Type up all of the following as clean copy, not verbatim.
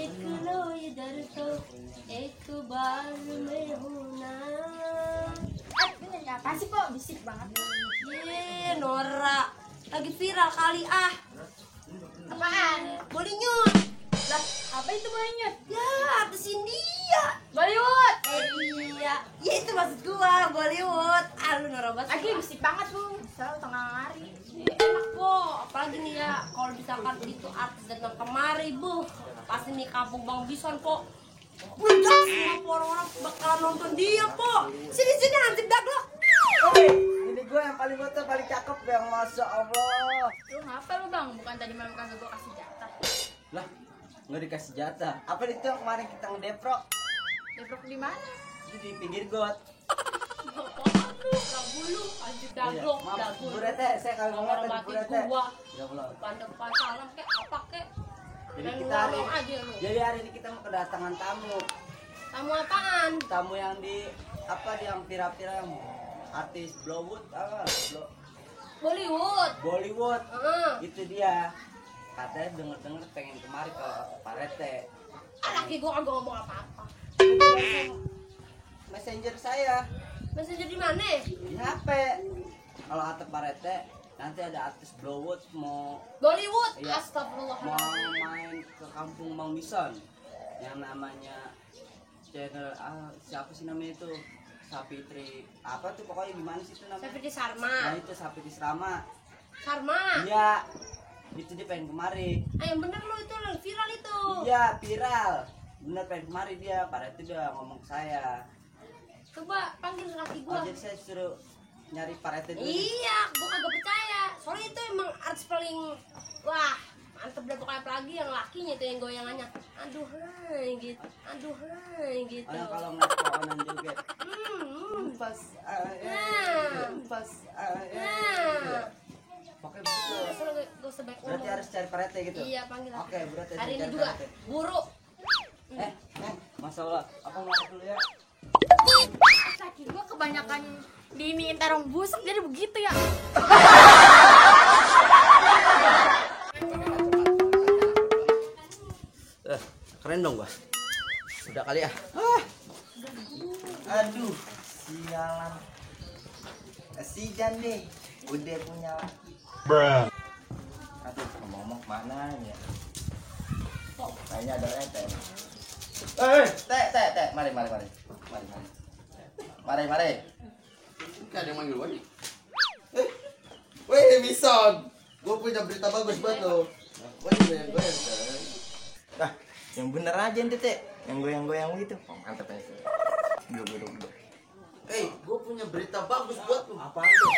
देख लो इधर तो एक बार मैं हूँ ना. Apa sih kok bisik banget? Ye, Nora, lagi viral kali ah. Apaan? Bollywood. Lah, apa itu banyak? Ya, artis India. Bollywood. Iya, ya itu maksud gua, Bollywood. Ah, lu Nora banget. Lagi bisik banget lu. Selalu tengah hari. Enak kok, apalagi nih ya kalau misalkan itu artis datang kemari, bu, pasti nih kampung Bang Bison kok. Meledak semua orang-orang bakalan nonton dia kok. Sini hansip dak lo. Ini gue yang paling foto paling cakep yang masya Allah. Lu ngapa lu bang? Bukan tadi malam kagak gua kasih jatah. Lah, nggak dikasih jatah. Apa itu yang kemarin kita ngedeprok? Deprok di mana? Itu di pinggir got. Apaan lu? Lagu lu, hansip daglok, Maaf, dagu. Bu Rete, saya kalau ngomong Orang tadi Bu batin Rete. gua. Ya Allah. Depan salam kek apa kek. Jadi Dan kita hari, ngomong aja lu. jadi hari ini kita mau kedatangan tamu. Tamu apaan? Tamu yang di apa yang viral-viral yang artis Bollywood apa? Bollywood. Bollywood. Heeh. Itu dia. Katanya denger-denger pengen kemari ke Pak Rete. Laki gua kagak ngomong apa-apa. Messenger saya Messenger di mana? di HP. Kalau kata Pak Rete nanti ada artis Bollywood mau Bollywood. Iya. Astagfirullah. main ke kampung Bang Bison yang namanya channel siapa sih namanya itu Sapitri apa tuh pokoknya gimana sih itu namanya? Seperti Nah Sarma. itu Sapitri Serama. Sarma. Iya. Itu dia pengen kemari. Ah, yang bener lu itu yang viral itu. Iya viral. Bener pengen kemari dia. Pada itu dia ngomong ke saya. Coba panggil laki Oh, gua. jadi saya suruh nyari Pak Rete dulu. Iya, gua kagak percaya. Soalnya itu emang artis paling wah, mantep dah pokoknya apalagi yang lakinya itu yang goyangannya. Aduh, hai gitu. Aduh, hai gitu. Oh, yang kalau ngeliat kawanan juga. Pas pas Nah. Pokoknya begitu. Soalnya gua sebaik Berarti harus cari Pak Rete gitu. Iya, panggil. Oke, berarti Hari ini cari juga Pak Rete. buru. Masalah apa masuk dulu ya? Laki gua kebanyakan diiniin terong busuk jadi begitu ya. Keren dong gua. Udah kali ya. Aduh, sialan. Si Jande udah punya laki. Aduh, ngomong mana ya? Kayaknya ada Rete. Teh, mari. Mari. Kan ada yang manggil gue nih. Wih, Bison. Gue punya berita bagus buat lo. Wah, goyang-goyang. Nah, yang bener aja ente teh. Yang goyang-goyang gitu. Oh, mantap ya. Duduk. Gue punya berita bagus buat lo. Apaan tuh?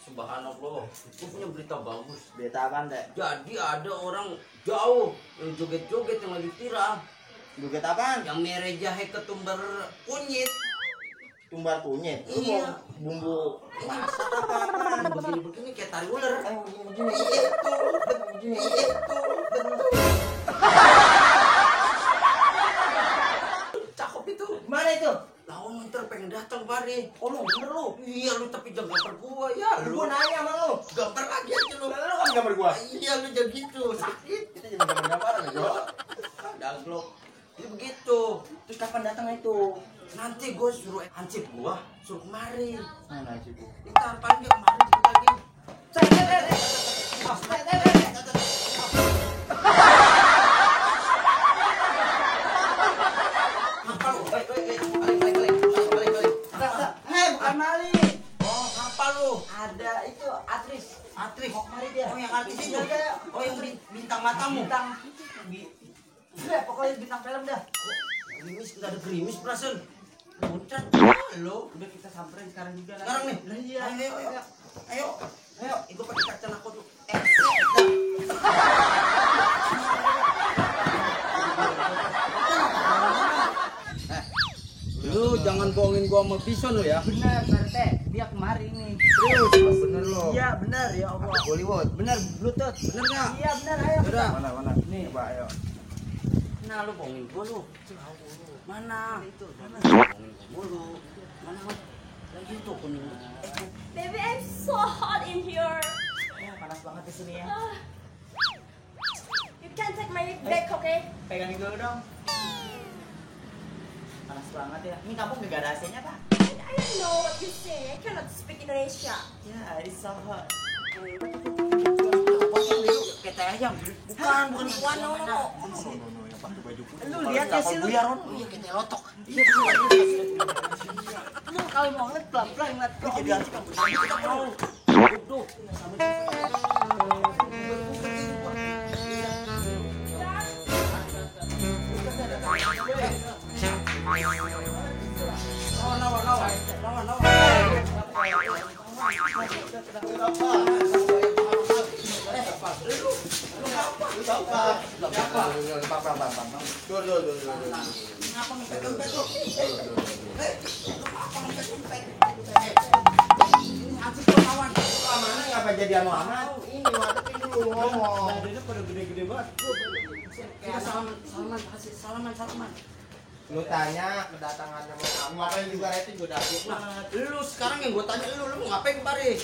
Subhanallah. Gue punya berita bagus. Berita apaan teh? Jadi ada orang jauh yang joget-joget yang lagi viral. Joget apaan? Yang mere jahe ketumbar kunyit. Tumbar kunyit. Iya. Bumbu masak apa? Begini-begini kayak tari ular. Begini. Iya tuh. Begini. Iya tuh. Cakep itu. Mana itu? Lawan ntar pengen datang kemari. Oh, lu bener lu. Iya lu tapi jangan gambar gua ya. Lu Gua nanya sama lu. gambar lagi aja lu. Lu kan gambar gua. Iya lu jangan gitu. Sakit. Kita jadi gambar-gambaran ya, Jo. Daglok. Jadi begitu. Terus kapan datang itu? Nanti gue suruh hansip gua suruh kemari. Mana sih, Bu? Ntar panggil kemari dikit lagi. Apa lu? Balik. Bukan maling. Oh, apa lu? Ada itu aktris. Aktris. Mau kemari dia. Oh, yang artis itu. Iya. Oh, yang bintang matamu. Udah, pokoknya bintang film dah. Gerimis, nggak ada gerimis perasaan. Loncat. Lo. Udah kita samperin sekarang juga. Sekarang nih. Lah iya. Ayo. Ibu pakai kacamata aku tuh. Lu jangan bohongin gua sama Bison lu ya. Bener, Pak. Dia kemari nih. Serius, bener lo. Iya, bener ya Allah. Bollywood. Bener, Bluetooth. Bener nggak? Iya, bener, ayo. Udah. Mana? Nih, Pak, ayo. Nah, lu bohongin gua lu. Mana? Itu. Mana? Bohongin gua mulu. Mana? Lagi tuh kuning. Baby, I'm so hot in here. Ya, panas banget ke sini ya. You can take my back, okay? Pegangin dulu dong. Panas banget ya. Ini kampung gak ada AC-nya, Pak? I don't know what you say. I cannot speak Indonesia. Ya, it's so hot. Kayak teh ayam. Bukan no. Lu lihat ya sih lu. Iya kita lotok. Lu kalau mau ngeliat pelan-pelan ngeliat. Lu jadi anjing kamu. Bodoh. Ngapa jadi anu amat? Ini ngadepin dulu ngomong. Badannya pada gede-gede banget. Kita salaman. Lu tanya kedatangannya mau apa? Ngapain juga itu gue dapet. Nah, lu sekarang yang gue tanya lu mau ngapain kemari?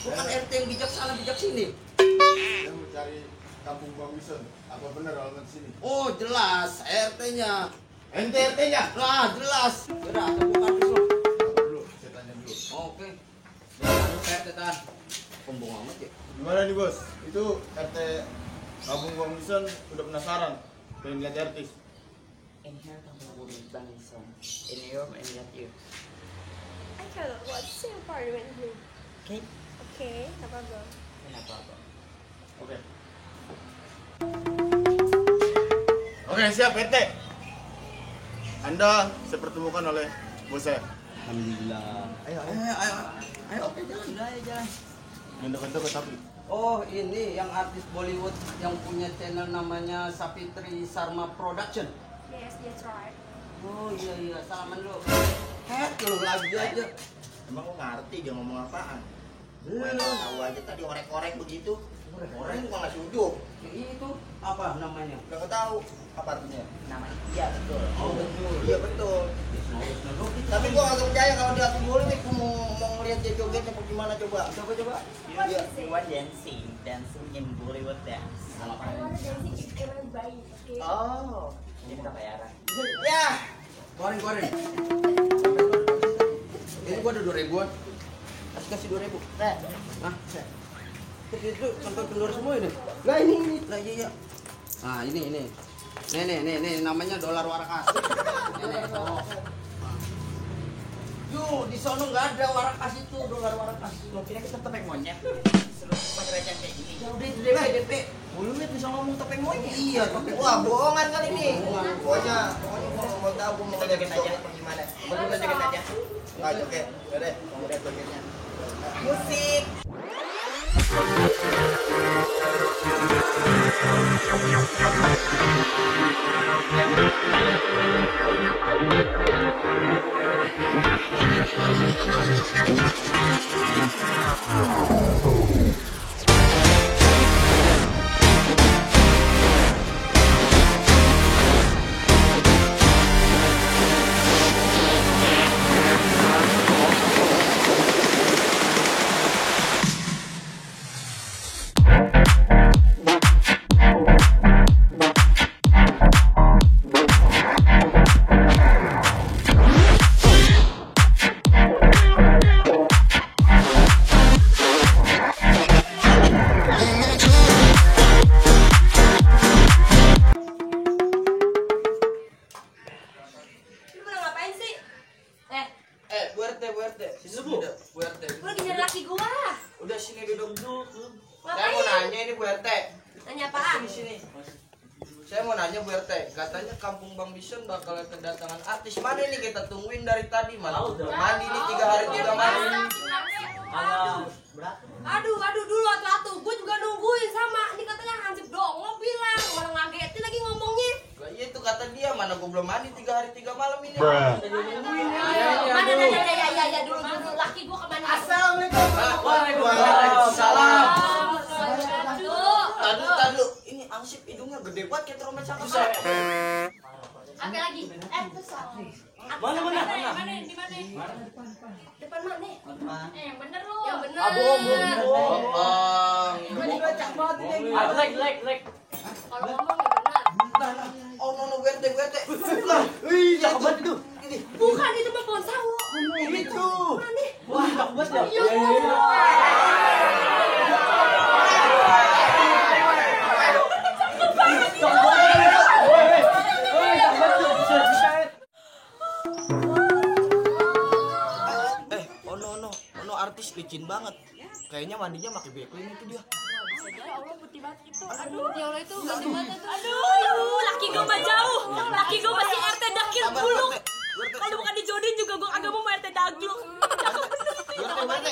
Bukan RT yang bijak sini. Saya mau cari kampung Bang Wison. Apa benar alamat sini? Oh jelas, RT-nya. Ente RT-nya? Nah jelas. Udah, aku buka dulu. Dulu, saya tanya dulu. Oke. Udah, RT tahan. Sombong amat ya. Gimana nih bos? Itu RT kampung Bang Wison udah penasaran pengen lihat artis. In here kampung Bang Wison. In Europe and lihat you. I cannot watch same parliament here. Okay? Okay, no problem. Kenapa, Bang? Oke. Oke, siap RT. Anda saya pertemukan oleh bos saya. Alhamdulillah. Ayo. Oke, jalan. Bentuk-bentuk tapi. Oh, ini yang artis Bollywood yang punya channel namanya Sapitri Sarma Production. Yes, that's right. Oh iya, salaman dulu. Lu lagi aja. Emang kok ngerti dia ngomong apaan? Belum. Tahu aja tadi orek-orek begitu. Orek kok nggak setuju. Itu apa namanya? Nggak tahu apa artinya. Namanya iya betul. Oh betul. Iya betul. Tapi gua nggak percaya kalau dia aktif Bollywood. Gua mau ngeliat dia jogetnya apa gimana coba. Coba. What You is it? want dancing in Bollywood dance. I want to dance if everyone buy it, okay? Oh, ini kita bayaran. Ya. Goreng. Ini gua ada 2.000-an. Kasih 2.000. Hah? Itu sampai kendor semua ini. Lah ini. Lah iya. Nah, ini. Nih, namanya dolar warakas. Nih. Oh. Yuk, di sono nggak ada warakas itu, dolar warakas. Lo kira kita topeng monyet? Seru pakai receh kayak gini. Ya udah itu DP. Belum ya bisa ngomong topeng monyet. Iya, tapi Wah, bohongan kali ini. Pokoknya gua mau tahu gua mau Kita joget aja. apa gimana. Kita joget aja. Nggak joget. Udah deh, kamu lihat jogetnya. Musik. Lu pada ngapain sih? Bu RT. Sini Bu RT. Lu lagi nyari laki gua. Udah sini duduk. Saya Ngapain? mau nanya ini Bu RT. Nanya apaan? Sini. Saya mau nanya Bu RT, katanya kampung Bang Bison bakal kedatangan artis. Mana ini kita tungguin dari tadi, mana udah mandi nih 3 hari 3 malam. Aduh, dulu atu-atu. Gue juga nungguin sama. Ini katanya Hansip Dongo bilang. Malah ngagetin lagi ngomongnya. Lah iya itu kata dia, mana gua belum mandi 3 hari 3 malam ini. Mana dulu. Laki gue kemana? Assalamualaikum. Waalaikumsalam. Tadu. Ini Ansip hidungnya gede banget kayak trompet saka. Apa lagi? Itu salah. Mana? Di mana? Depan mana? Yang bener lu. Yang bener. Abang. Like. Kalau ngomong ya benar. Oh no, WRT. Wih, cakep banget itu. Ini. Bukan itu mah pohon sawo. Itu. Wah, cakep banget ya. Oh no, artis licin banget. Kayaknya mandinya pakai backline itu dia. Ya Allah putih banget itu. Aduh, ya Allah itu ganteng banget tuh. Aduh, laki gue mah jauh. Laki gue masih RT Dakil buluk. Kalau bukan di Jody juga gue agak mau RT Dagluk. WRT.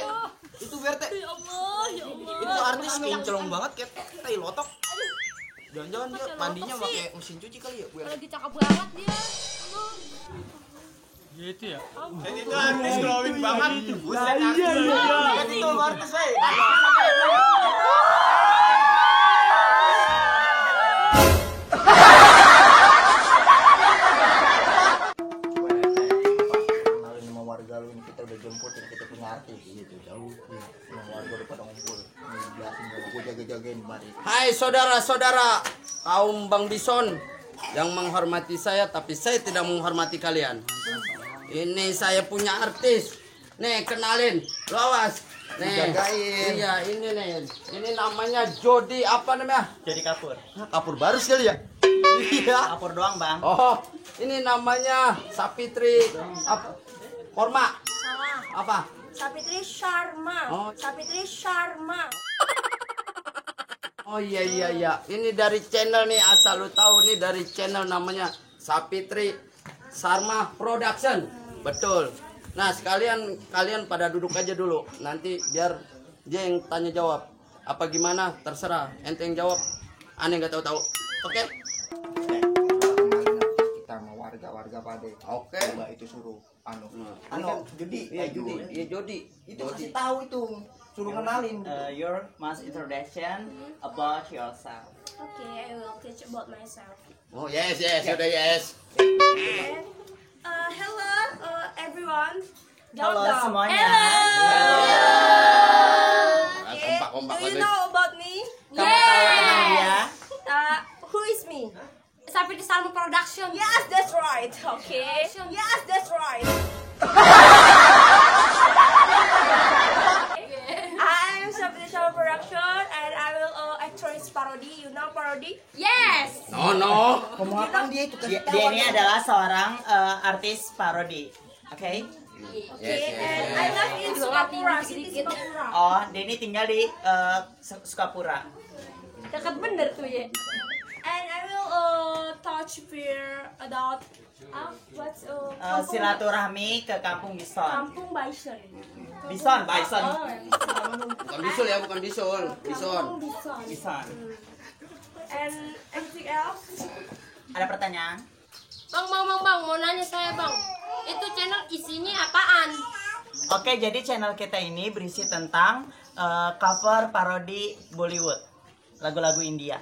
Itu WRT. Ya Allah, ya Allah. Itu artis kinclong banget kayak tai lotok. Jangan-jangan dia mandinya pakai mesin cuci kali ya, WRT. Lagi cakep banget dia. Itu artis glowing banget. Buset. Itu artis saya. Kenalin sama warga lu ini, kita udah jemput dan kita punya artis gitu jauh. Semua warga udah pada ngumpul. Ini jelasin gue jaga-jagain mari. Hai saudara-saudara kaum Bang Bison yang menghormati saya tapi saya tidak menghormati kalian. Ini saya punya artis. Nih kenalin, lawas. Nih, Jagain. iya ini nih. Ini namanya Jody apa namanya? Jadi kapur. Kapur baru sekali ya. Iya. Kapur doang, Bang. Oh, ini namanya Sapitri apa? Korma. Salah. Apa? Sapitri Sharma. Oh. Sapitri Sharma. Oh iya. Ini dari channel nih, asal lu tahu nih dari channel namanya Sapitri Sharma Production. Betul. Nah, sekalian kalian pada duduk aja dulu. Nanti biar dia yang tanya jawab. Apa gimana? Terserah. Ente yang jawab. Aneh nggak tahu-tahu. Oke? Kita mau warga pada. Oke. Coba itu suruh Jody. Iya, Jody. Iya, Jody. Itu kasih tahu itu. Suruh kenalin. Your mass introduction about yourself. Okay, I will teach about myself. Oh, yes. Udah yes. Hello, everyone. Halo semuanya. Okay. Kompak Do you lagi. know about me? Kamu tahu tentang dia? Who is me? Sapitri Sharma Production. Yes, that's right. Okay. Yes, that's right. I'm Sapitri Sharma Production, and I will actress parody. You know parody? Yes. No. Pemakan dia itu Dia ini adalah seorang artis parodi. Oke? Okay. And I live in Sukapura, City Sukapura. Oh, dia ini tinggal di Sukapura. Dekat bener tuh ya. And I will touch fear about what's Silaturahmi ke Kampung Bison. Kampung Bison. Bison. Bukan bisul ya, bukan bisul. Bison. Kampung Bison. Bison. And anything else? Ada pertanyaan? Bang, mau nanya saya bang. Itu channel isinya apaan? Oke, jadi channel kita ini berisi tentang cover parodi Bollywood, lagu-lagu India.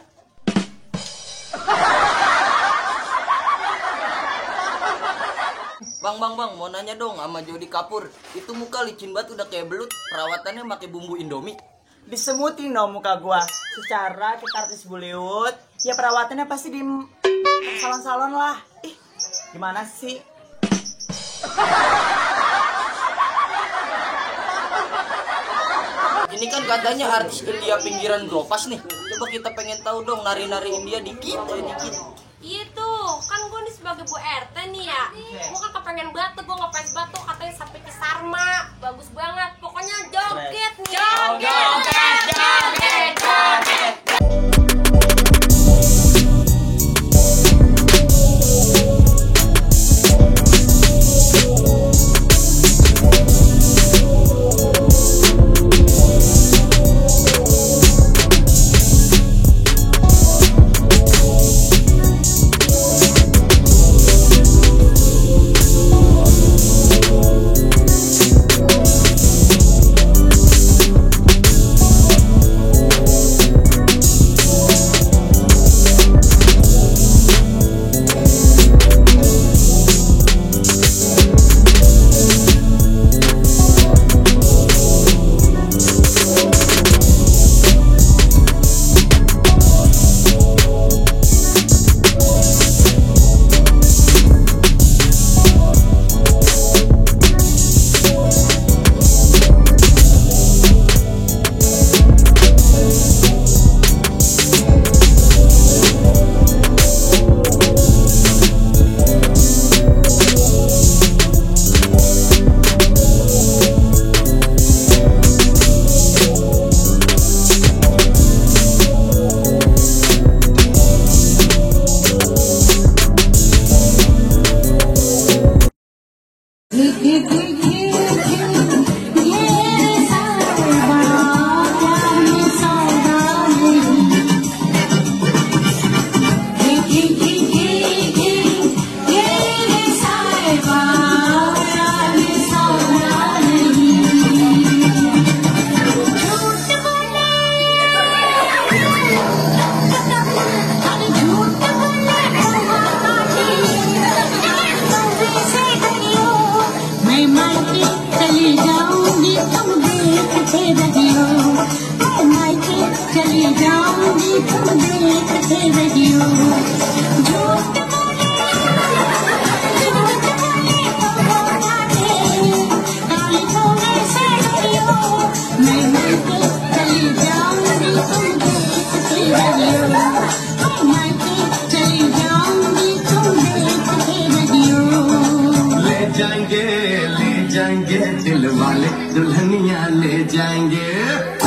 Bang, mau nanya dong sama Jody Kapur. Itu muka licin banget udah kayak belut. Perawatannya pakai bumbu Indomie. Disemutin dong muka gua. Secara kita artis Bollywood, ya perawatannya pasti di salon-salon lah. Ih, gimana sih? Ini kan katanya artis India pinggiran Glopas nih. Coba kita pengen tahu dong nari-nari India dikit. Itu kan gue nih sebagai Bu RT nih ya. Gue kan kepengen banget, gue ngefans banget tuh katanya Sapitri Sharma. Bagus banget. Pokoknya joget nih. Joget. चली जाऊंगी तुम देखते रहियो झूठ बोले तो जाने काली तो ऐसे डरियो मैं मायके चली जाऊंगी तुम देखते रहियो मायके चली जाऊंगी तुम देखते रहियो ले जाएंगे दिल वाले दुल्हनिया ले जाएंगे